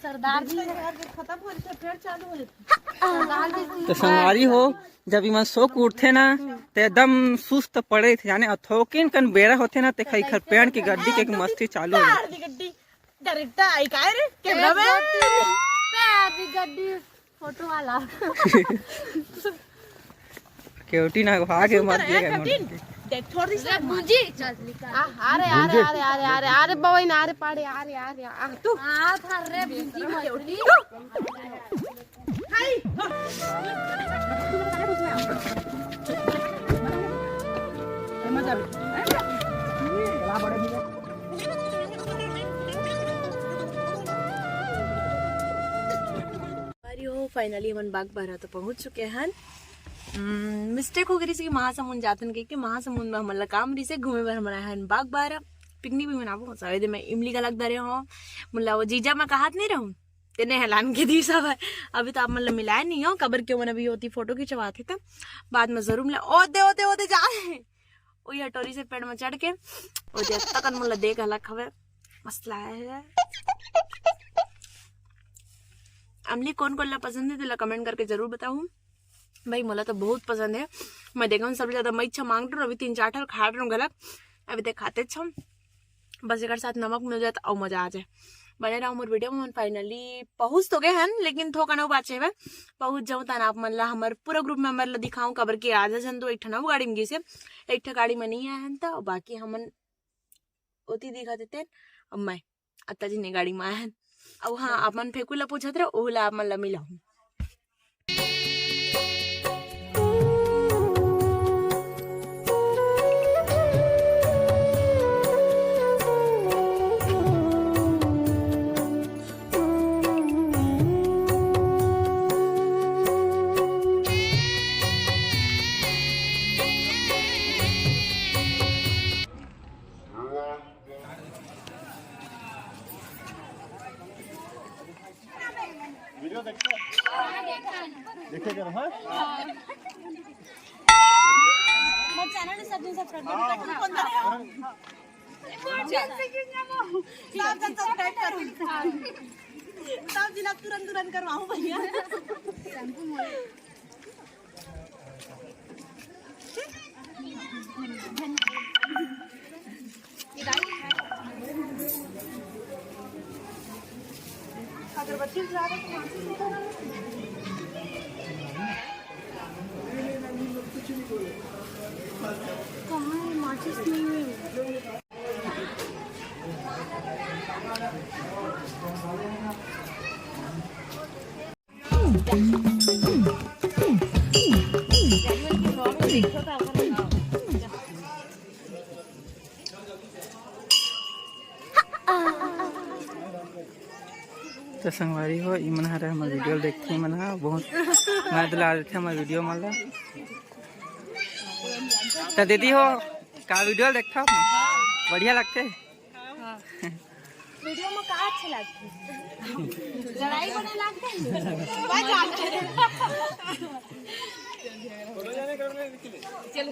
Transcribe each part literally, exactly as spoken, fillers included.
सरदार जी। खत्म हो जाथे, फेर चालू हो जाथे। सरदार जी। तो संगवारी हो, जब इमन सो के उठथे ना, तो एकदम सुस्त पड़े थे जाने, अउ थोकिन कन बेरा होथे ना, ते खई खर पेड़ की गड्डी के एक मस्ती चालू हो जाथे। गड्डी डायरेक्ट आई काय रे, कैमरा में। पैर की गड्डी। फोटो वाला। केवटी ना भाग के मत दिया कर। देख, छोड़ दी। अरे बूंजी, चल निकल। आ, अरे, अरे, अरे, अरे, अरे, अरे, बवई ना, अरे, पाड़े, अरे, अरे, आ, तू। आ, फर रे बूंजी, मछली। हाय। अरे हो, finally हमन बागबारा तो पहुंच चुके हन। हम्म, मिस्टेक हो गई कि महासमुंद जाथन कहिके, महासमुंद में हमन ला काम रिसे, घूमे बर हमन आए हन बागबारा। पिकनिक भी मनाबो, सवेरे मैं इमली का लग दरे हो, मुला वो जीजा मैं कहत नहीं रहूं, तेने हलान के दी सब। अभी तो आप मन ला मिलाए नहीं हो, कबर के मन अभी होती फोटो खिंचवाथे त बाद में जरूर मिला। ओदे, ओदे, ओदे जा। ओही हटोरी से पेड़ में चढ़ के, ओदे तकन मुला देख हलक हवे, मस्त लाया है। अमली कोन कोन ला पसंद है, तेला comment करके जरूर बताहू। भाई, मोला तो बहुत पसंद है। मैं देखा हूँ, सबसे ज्यादा मैं इच्छा मांग रहूँ, अभी तीन चार ठन खा रहूँ घलक, अभी देख खाते अच्छा। बस एकर साथ नमक मिल जाए तो अउ मजा आ जाए। बने रहो मोर वीडियो में। Finally पहुंच तो गए हन, लेकिन थोकन अउ बाचे हवे। पहुंच जाऊं तहन आप मन ला हमर पूरा ग्रुप मेंबर ला दिखाऊं, काबर के आधा झन तो एक ठन अउ गाड़ी में गिसे, एक ठन गाड़ी में नहीं आए हन, तो बाकी हमन ओती दिखा देते। अब मैं अत्ता जी ने गाड़ी में आए हन। अब हाँ, आप मन फेकू ला पूछत रहे, ओहू ला आप मन ला मिलाहूं। वीडियो देखते हैं? देखे करो, हाँ? मोर चैनल सब दिन सब्सक्राइब करो। सब जन सब्सक्राइब करो। सब जिला तुरंत तुरंत करवाओ भैया। अगरबत्ती जला रहे तो माचिस नहीं था। कहाँ है माचिस? नहीं है। तो संगवारी हो, इमन हर हमर वीडियो ल देखथे, इमन ह बहुत मजा ला देथे हमर वीडियो मन ला। तो दीदी हो, का वीडियो ल देखथव? बढ़िया लगथे? वीडियो में का अच्छा लगथे? लड़ाई बने लगथे? चलो।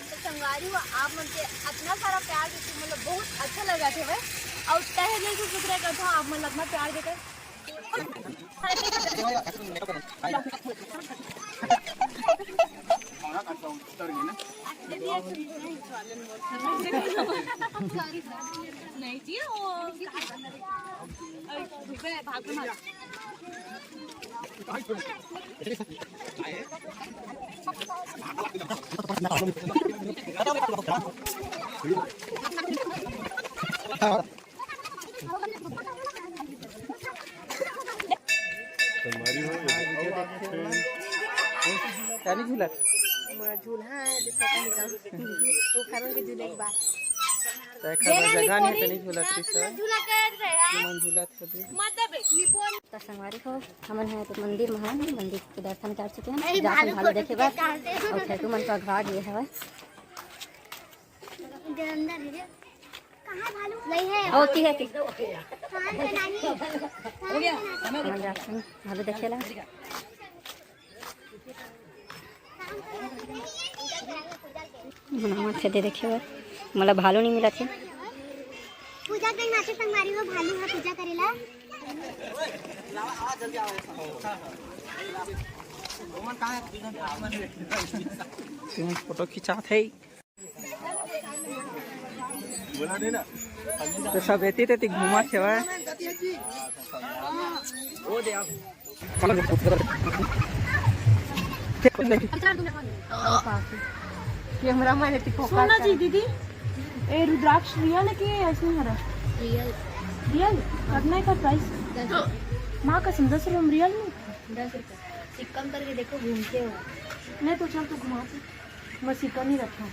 तो संगवारी हो, आप मन के अतना सारा प्यार देके मोला बहुत अच्छा लगत हवे, अउ तहे दिल से शुक्रिया करथों आप मन ला अतना प्यार देकर। नहीं जी, वो भाग में। झूला है, देखो, कहीं का। वो खरन के झूले के बाद। त एखर बर जगह नहीं, त नहीं झूलत रहिस हवय। झूला कर रहे हैं। तुमन झूलत होबे। मत देबे, निपोन। त संगवारी हो, हमन ह तो मंदिर म हन, मंदिर के दर्शन कर चुके हन। अरे, जात हन भालू भालू फोटो देखे बर। खींच के डालते हैं। अउ छोटू मन तो अघवा गे हवय। इधर अंदर है रे। कहाँ भालू? नहीं है। ओ, की है की? कहाँ है नानी? कहाँ है नानी? हमन जात हन भालू देखे ला। मना मत दे देखे बर, मोला भालू नहीं मिलत हे। पूजा कहीं नाचे संगवारी हो, भालू है पूजा करेला। तुम फोटो खिंचात है। तो सब एती तेती घूमत हेवय। कैमरा मैन एती फोकस सोना जी कर। दीदी, ए रुद्राक्ष रियल है कि ऐसे ही हरा? रियल। रियल? कितना है का प्राइस? दस रुपये। माँ कसम, दस रुपये में रियल में? दस रुपये। सिक्कम करके देखो, घूमते हो। नहीं तो चल, तू घुमा दे। मैं सिक्कम ही रखा हूँ।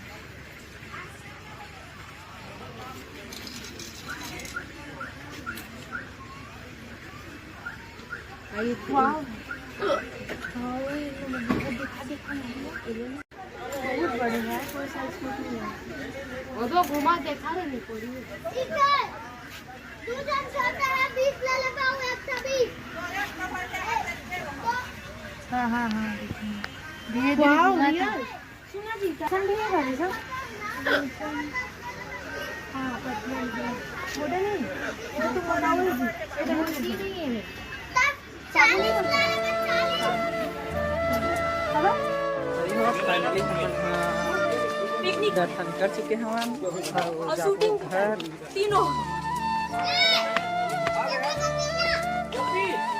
वाह। बहुत बड़े हैं, कोई साइज छोटी नहीं है। वो तो घुमा देखा रहे नहीं पूरी। ठीक है। दो जन छोटा है, बीस ले लेता हूँ, एक सौ बीस। हाँ, हाँ, हाँ, देखिए। धीरे धीरे वाह, घुमाते हैं। सुना जी, क्या ठंडी है गाड़ी का? हाँ, पतली है। मोटा नहीं, वो तो मोटा हुआ जी। ये तो मोटी नहीं है। चालीस, चालीस। अब? Finally हमन ह पिकनिक। दर्शन कर चुके हवन अउ और जाबो शूटिंग घर। तीनों।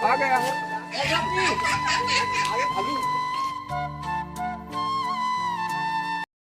आ गया है।